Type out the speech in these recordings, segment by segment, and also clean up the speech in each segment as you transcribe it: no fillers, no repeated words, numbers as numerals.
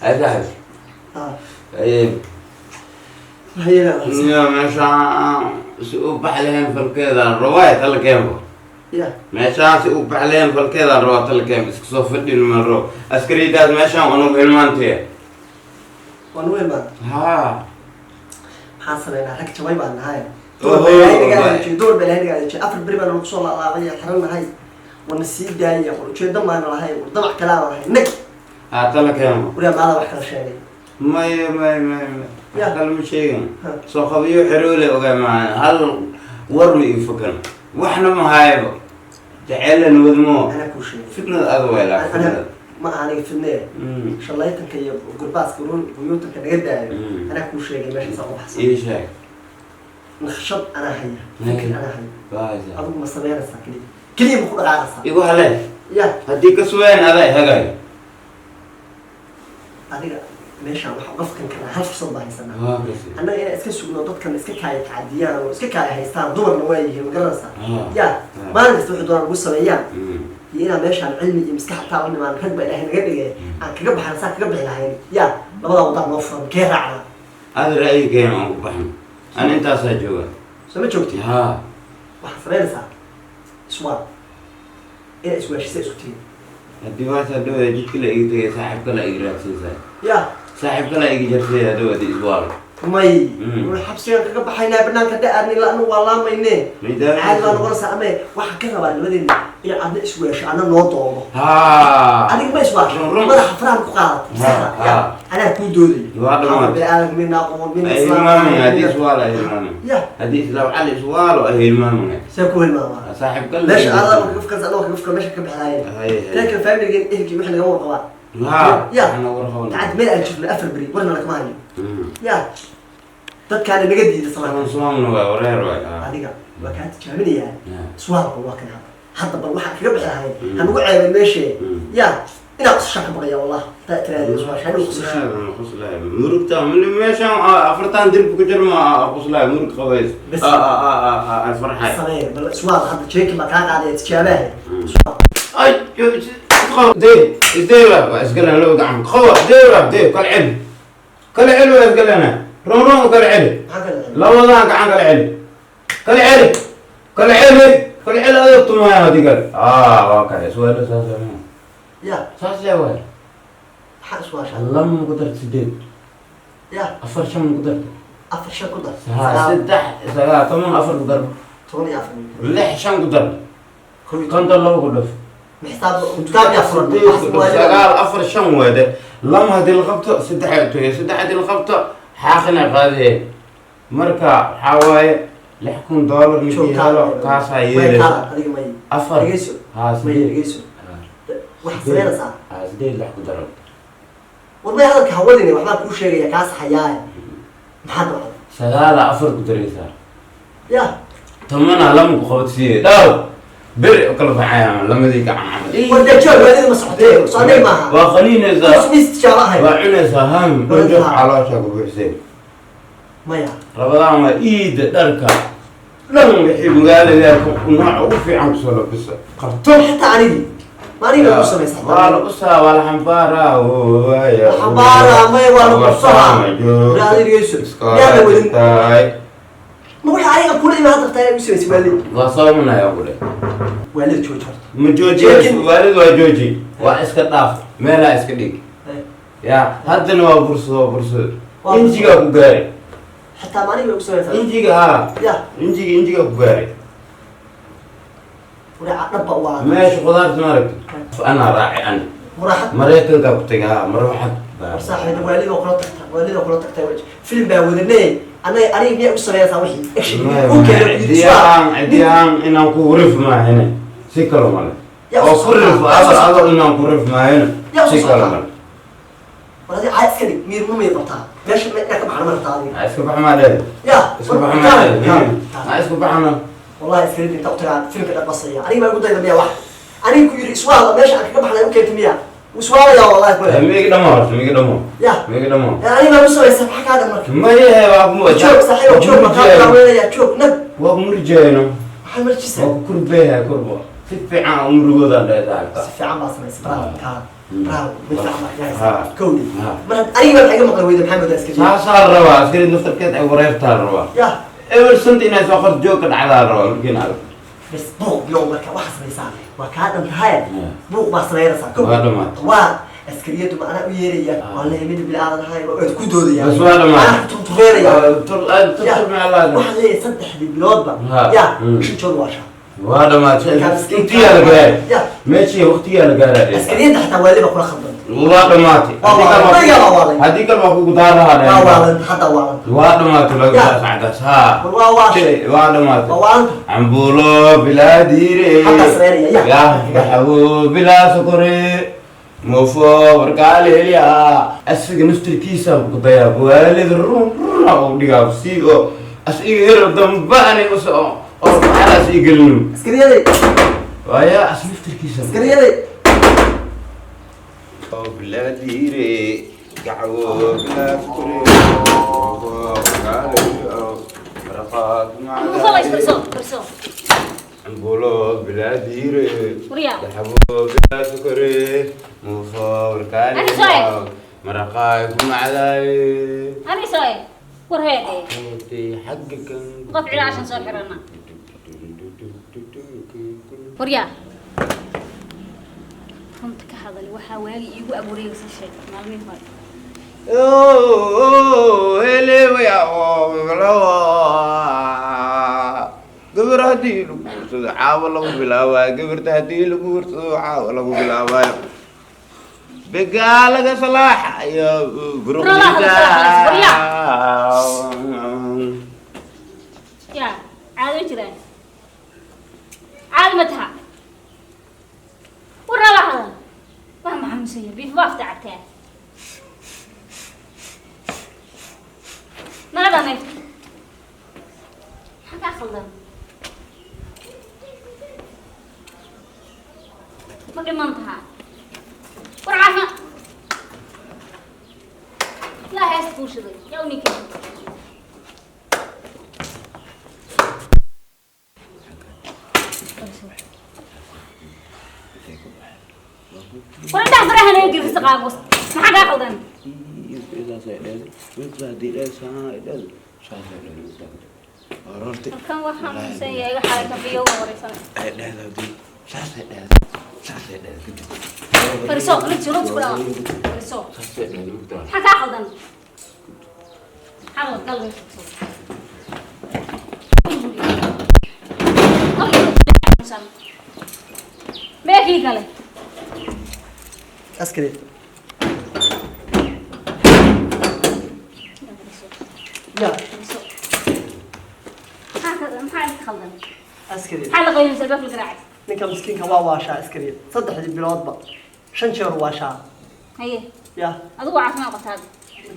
Hay saaxib. Ah. Haye. Haye. Niyo meeshaan si u bax lahayn falkeeda rabaa tala keenbo. Ya. Meeshaan si u bax lahayn falkeeda rabaa tala keenbo, iska soo fadhin ma rabo askariyadaas meeshaan unugu hilmaantee. Waan u imaan. Haa. Maxaan sameynaa? Rag jabay baan nahay. Oho, Dumar baa ilaahay naga wallahi. hagaajiyey, dumar baa ilaahay naga hagaajiyey. 4 beri baa nagu soo laalaabay, xiran nahay, wana sii daaya, war ujeedo maana lahayn, war damac kalaa lahayn nag. Haa, tala keenbo. Wariyaa, maadaa wax kala sheegay? Maya, maya, maya, maya. Ya. Wax kale ma sheegin. Ha. Soo qabiyo xeroole ogaa maahan, hal war ma ii fakan, waxna ma haayaba, jaceylan wadmo. Anaa kuu sheegay. Fitnad ada way laa Ana fitnad. Ma aha aniga fidnee. Shallaytanka iyo gurbaaska buyuutanka naga daayo. Anaa kuu sheegay meeshaas ugu baxsan. Ii sheeg. Naqshad anaa haya, fikir anaa haya. Baasa. Adigu ma sameynaysaa? Keliya keliya ma ku dhaqaaqaysaa? Igu hale. Ya. Haddii ka suwayn adaa hagayo. Adiga meeshaan waxa uga fakan karnaa hal fursad baa haysanaa. Waa kasi. Annaga inaan iska sugno dadkan iska kaaya tacadiyaan oo iska kaaya haystaan, dumarna waa yihiin, ma garanaysaa? Ah. Ya. Ah. Maalin kasta wuxuu doonaa lagu sameeyaan iyo inaan meeshaan cilmi iyo maskax taa la nimaan, rag baa Ilaahay naga dhigay, aan kaga baxan saa kaga bixi lahayn. Ya, labadaa wadaa noo furan, kee raacnaa? Ada ra'yigeen aan ku baxno, an intaasaa jooga. Soo ma joogtid? Haa. Waxaad samaynaysaa iswaal, inaa iswaashisa isku tihin. Haddii waasa dhawada jidka la iga tegay, saaxiibka la iga raadsiisaa. Ya. Saaxiibka la iga jarsay hadhow haddii iswaalo. May. Mm. Xabsigaan kaga baxaynaa, banaanka da-aadni la anu waa laamayne. May daawayso. Caadi baa noqonaysaa, ama waxaan ka rabaa labadeena in adna isweesho, adna noo doodo. Haa. Adiga ma iswaasho? Run, run. Madaxa faraha ku qaadatay maskaxda. Ha, Ya. ha. Anaa kuu doodaya. Waa dhammaan. Bini'aadam mina aqoon mina. Ay hilmaamin haddii iswaalo, ay hilmaamin. Ya. Haddii islaam cali iswaalo, ay hilmaamin. See ku hilmaamaa? Saaxiibka la. Meesha adaa kaga fikirsa, anoo kaga fikir meesha ka bixlaayeen. Hay, hay. Teeka familigan ehelkii wixii naga warqabaa. Haa. Ya. Waxna warqabana. Tacad meel aan jirno 4 beri warna lagama hayo. Ya, dadkaana naga diida salaada. Soon soomna waa wareer waay. Haa. Adiga waa kaa tijaabinayaa. Ya. Iswaalka waa kan hadda, hadda bal waxaan kaga bixi lahayn hanugu ceebay meeshe. Ya, inaad qosashaan ka baqaya wallah, taa tiraahdo iswaasha hanugu qosasho. Qoslaay murugta meeshaan afartan dirbi ku jirma, qoslaay murug qabays. Bas. Farxay. Samee bal iswaal hadda, jeekin baa kaa qaadaya tijaabaha. Iswaal. Ay, dee isdeera waa isgalana, laba gacan qawa, deera dee kala celi, kala celi, waa isgalana, run run kala celi. Maxaa kala celin? Labadan gacan kala celi, kala celi, kala celi, kala celi, adoo tumaaya hadii kale waa kale iswaalo saas. Ya. Saas yaa waay. Maxaa iswaasha? Lama ku darta 8. Ya. 4 5 ku darta. 4 5 ku dar. Ha, 3 9 10, 4 ku dar. 14. 6 5 ku dar. 11. 52 ku dhaf. Xisaab dukaan yaa furan? 9 4 5 waade, lama haddii la qabto 3 ay utagay, 3 haddii la qabto xaaqina qaadee. Marka waxaa waaye $6000 ninkii helo kaasaa yeelaysa. Adiga may. Afar. Dhegeyso. Haa. May. 8. Dhegeyso, waxaad samaynaysaa. Haa, 8 6 ku daro. War may, hadalka hawadine, waxbaan kuu sheegaya kaa saxayaaye, maxaa dhacday? 9 4 ku daraysaa. Ya. 10 lama ku qabadsiiye, dhaw beri u kala baxayaan lamadii gacan camal. War dee joog, waadida ma socotee, socday maaha. Waa qaniinaysaa. Miis tijaabo ahay. Waa cunaysaa ham dhonjo, caloosha ku buuxsay. Maya. Rabadaan waa iida, dharka dhan wixii magaalada nooca ugu fiican kusoo labisa qabto. Xataa anigii ma aniga ku samaysa? Waa la qusaa, waa la xambaaraa, waaya. La xambaaraa, maya, waa la qusaa. Walaal, dhegeyso. Yaa la wadin. Ma wixii aniga kula imaan kartaa inaad u samaysay waalid? Waa soomanaya ku dheh. Waalid, jooji horta. Ma jooji waalid, waa jooji, waa iska dhaaf, meelaa iska dhig. Ya, haddana waa bursado, waa bursado. Waa injigaa ku gaaray. Xataa ma aniga bay ku samaysaa? Injiga, haa. Ya. Injiga, injigaa ku gaaray. Wareeca dhabba waa. Meesha khudaarta ma aragto, anaa raaci ani. Muraaxad. Maraykankaa ku tagay, haa, marwaxad. Saaxiib, waalidoo kula tagta, waalidoo kula tagta, film baa wadanay anaga, aniga miyaa u sameynaysaa wixii action u keenay? Cidiyaan, cidiyaan inaan ku rif maahine si kalo male. Yaa. Oo ku rif ado, ado inaan ku rif maahine. Yaa. Si Usoo kalo socdaa. male. War adi caad iska dhig, miir ma miir qabtaa meesha ma inaa ka baxna ma rabtaa adiga? Ma iska bax maa dheer. Ya. Iska bax maa dheer, ma iska baxna. Wallahi iska dhig, inta u tagaa filmka dhaqasaya, aniga baa igu dayda miya? Wax aniga ku yidhi iswaala meesha aan kaga baxnay u keentay miya? Iswaalaya wallahi kule. Miigi dhamo horta, miigi dhamo. Ya. Miigi dhamo. Aniga baa u samaysa, maxaa kaa dhan marka? Mayahe, waa kuma. Joog saaxiibo, joog, makaa daaweynaya, joog nag. Waa kumurjeeno. Maxaa marjisa? Waa ku kurbeeha, kurbo si fiican umrigoodaan dhahay saaxiibka. Si fiican baa samaysay, bravo kaa. Bravo, midfac baa Ha. haysaa kowdii. Ha. Mar aniga waxay iga maqli weyda, maxaa moodaa askari? Saasaa la rabaa, askari naftarkeed ay wareertaa la rabaa. Ya. Eber santa inay soo qorto joogka dhacdaa la rabaa markiin arag. Bas buuq bilow, marka waxaa samaysaa waa kaa dhan tahay. Yeah. Buuq baa samaynaysaa kow. Waa dhamaatay. Waa askariyadu ma anaa u yeeraya, waan leeyahay mid bilaadan ahay, waa ku doodaya. Bas waa dhamaatay. Anaa ku tuntureeraya. Ya. Waxaa waxaan leeyahay saddexdii biloodba Ha. ya shan jood waa shaa. Waa dhamaatay. Markaa miskiinka- Intiyaa la gaaray. Ya. Meeshii waqtigaa la gaaray. Askariyadda xataa waaliba kula khaldan. Waa dhamaatay. Waa waalay. Weligaa waa waalay. Haddii kale waa kugu daarahaa. Waa waalan, hadda waalan. Waa dhamaatay lagu Ya. sacdaas ha. War waa waashay. Waa dhamaatay. Waa waalanta. Cambuulo bilaa diire. Hadda sameynaya, ya. Ya baxwo bilaa sokore, muufo warkaaleelya. Asiga naftirkiisa ku dayaa waalida run runa u dhigaa si oo asiga hero damba anay u soco oo maxalaas ii gelinu. Askariyaday. Waaya as naftirkiisa. Askariyaday. Bilaa diire, gacwo bilaa sokore, muufo warkaaleelya, maraqaad. Muufo fariiso, fariiso. Cambuulo bilaa diire. Waryaa. Daxabo bilaa sokore, muufo warkaaleelya. Ani soo eg. Maraqaay ku macdaaye. Ani soo eg. War heede. Xagga kan. Qof cilaashan soo xirana. Waryaa. Runta ka hadal, waxaa waagi iigu abuureeyay sheeg maalmihii hore. Gabar haddii lagu guursado caawa lagu bilaabaayo, gabarta haddii lagu guursado caawa lagu bilaabaayo, begaalaga salaaxa iyo Waryaa. Yaa, caadi ma jiraan? Caadi ma taha? War la hadal. Waa maxamuusan yahay, biif baafta cabtaa. Naga dhamay. Maxaa kaa khaldan? Ma dhiman taha? War caafimaad. Laa heesta kuu shiday. Yaa u ninkay. War indhaha faraha naga gelisa qaabus. Maxaa kaa khaldan? Halkan waa xanuunsan yahay, iga xalay kabiyo ugu horeysan. Fariiso, runtii runtii ku dhawa. Fariiso. Maxaa kaa khaldan? Maxaa gal meesha fariiso. Meekii kale. Askari. Ya. Fariiso. Maxaa ka khaldan? Askari. Maxaa la qaylinaysaa albaabka la garaacay? Ninka miskiinka waa waashaa askariya, saddexdii biloodba shan jeer waashaa. Haye. Ya. Adigu waa caafimaad qabtaa.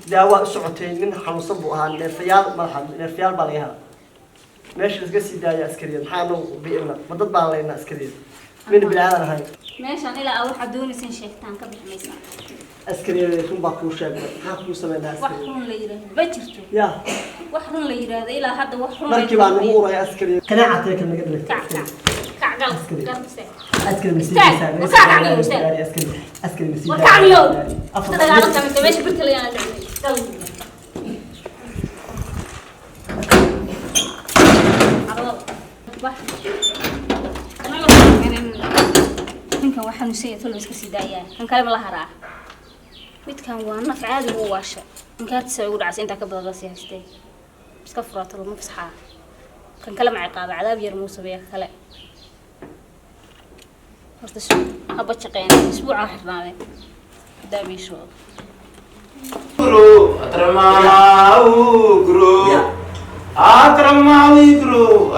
Daawa u socotay, nin xanuunsan buu ahaa, neerfayaal madaxa neerfayaal baa laga helaa, meesha iska sii daaya askariya. Maxaa anagu bi'ina ma dad baan leynaa askariya, mina bilaadan ahayn. Meeshaan ilaa aad waxaad doonaysaan sheegtaan ka bixi maysaa. Askariya, run baa kuu sheegnay, maxaa kuu sameynaa Wax askariya? run la yidhaahdo ma jirto. Ya. Wax run la yidhaahdo ilaa hadda wax run la Markii baa nagu uray askariya, qanaaca tee kan naga dhigtay. Kac, kac kac, gal gal istaag. Askari ma sii Istaag, daysaa? war kac, kac, istaag. Askari, askari ma sii War daysaa? kac niyow. Afar. Iska dagaalanta mite meesha birta la yaan dhacday gal. Carwo. Wax. Ninkan waa xanuunsan yahay, tolba iska sii daayaa. Kan kale ma la haraa? Midkan waa naf caadi u waasha. Inkaartiisa ugu dhacaysa intaa ka badan la sii haystee. Iska furaa tolo, ma fasaxaa? Kan kale ma ciqaaba? Cadaab yar muu sameeya ka kale? Horta haba shaqeyn isbuucan xirnaadeen daamiishooda. Guru, atramaugru,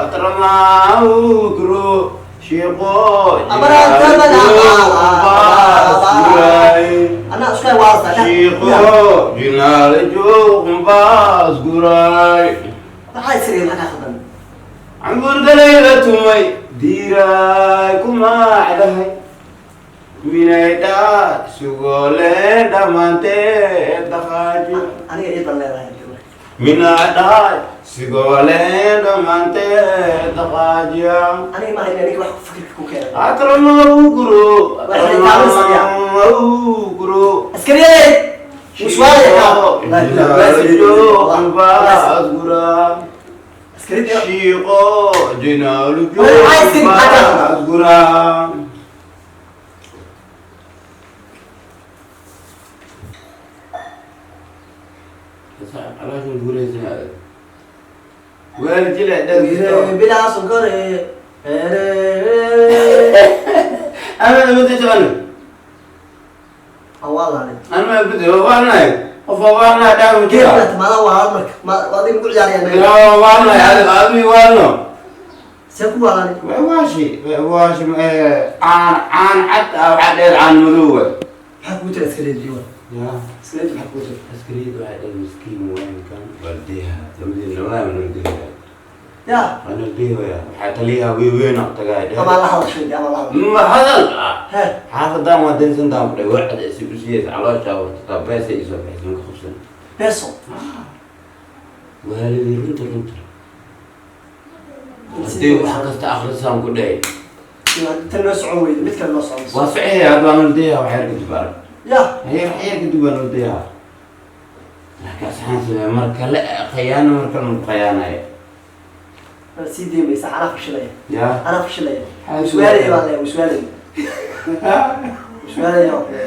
atramaugru, shiqo. Anaa isku waasa. Shiqo jinaale joogumbaas guray. Maxaa askariya, maxaa khaldan? Cambuur galayda tumay diiraay kumaacdahay minaydhaa sugoole dhammaanteed dhaqaaji. Aniga ii dan leedahay. Minaydhaa sugoole dhammaanteed dhaqaajiya. Aniga ma hayna, aniga wax fikirka ku keenay. Atramaugru, atramaugru. Askariyadey muswaaya kaa. Jinaalu Askariyadey. Shiiqo jinaalu Waxay siin xataa. Asguraa. Bilaa sonkore. Awaalaale. Geedka maada waa marka ma adiga ku ciyaarayaan. See ku waalani? Caan cad ah waxaa dheer caan madow. Maxaa kugu jira askariyad diiwan? Askariyad maxaa kugu jira? Askariyad waxay dheer miskiin waankan waardiyaha labadii labada naldiya. Ya. Naldiya waxaa taliyaha weyn tagay. Ama la hadashay, ama la hadashay. Ma hadal. He. Xaafadan waa dansantaan ku dhahay wacda isi u siiyeysa caloosha watataa beesa isoo bixisay ka qabsan. Beso. Waalidii runta runta haddii wax kasta akhrisaan ku dhahay. Tan noo socon weyda, mid kale noo socon. Waa saxiix, hadda waa naldiyaha wax yar kadib arag. Ya. Haye, wax yar kadib waa naldiyaha, laakiin asxaan samee mar kale khayaano, mar kale nagu khayaanaya. Waa sii deemaysa, anaa fashilaya. Ya. Anaa fashilaya. Muswaalaya baa leeyahay, muswaalaya. Muswaalaya baa leeyahay.